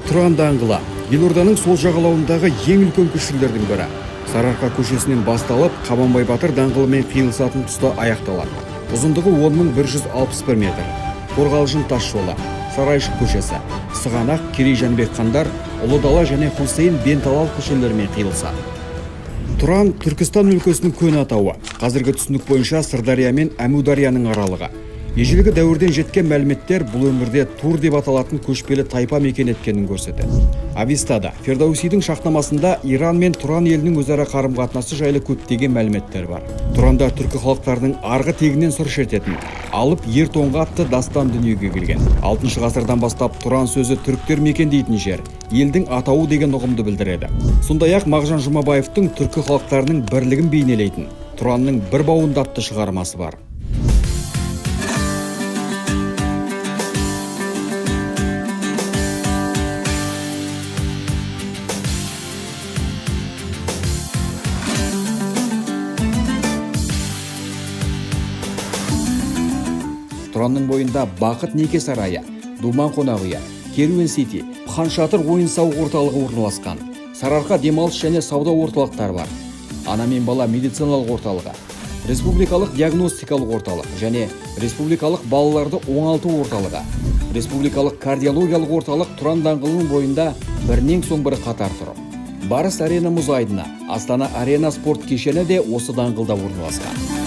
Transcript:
Тұран даңғылы елорданың сол жағалауындағы ең үлкен көшелердің бірі. Сарыарқа көшесінен басталып, Қабанбай батыр даңғылымен қиылысатын тұста аяқталады. Ұзындығы 10 161 метр. Қорғалжын тас жолы, Сарайшық көшесі, Сығанақ, Керей, Жәнібек хандар, Ұлы дала және Хусейн бен Талал көшелерімен қиылысады. Тұран — Түркістан өлкесінің көне атауы. Қазіргі түсінік бойынша, Сырдария мен Әмударияның аралығы. Ежелгі дәуірден жеткен мәліметтер бұл өңірде Тур деп аталатын көшпелі тайпа мекен еткенін көрсетеді. Авестада, Фердаусидің Шахнамасында Иран мен Тұран елінің өзара қарым қатынасы жайлы көптеген мәліметтер бар. Тұранда түркі халықтарының арғы тегінен сыр шертетін Алып Ер Тоңға атты дастан дүниеге келген. 6 ғасырдан бастап Тұран сөзі түріктер мекендейтін жер, елдің атауы деген ұғымды білдіреді. Сондай ақ Мағжан Жұмабаевтың түркі халықтарының бірлігін бейнелейтін «Тұранның бір бауында» атты шығармасы бар. Тұранның бойында Бақыт неке сарайы, Думан қонақ үйі, Керуен Сити, Хан Шатыр ойын сауық орталығы орналасқан. Сарыарқа демалыс және сауда орталықтары бар. Ана мен бала медициналық орталығы, Республикалық диагностикалық орталық және Республикалық балаларды оңалту орталығы, Республикалық кардиологиялық орталық Тұран даңғылының бойында бірінен соң бірі қатар тұр. Барыс Арена мұз айдыны, Астана Арена спорт кешені де осы даңғылда орналасқан.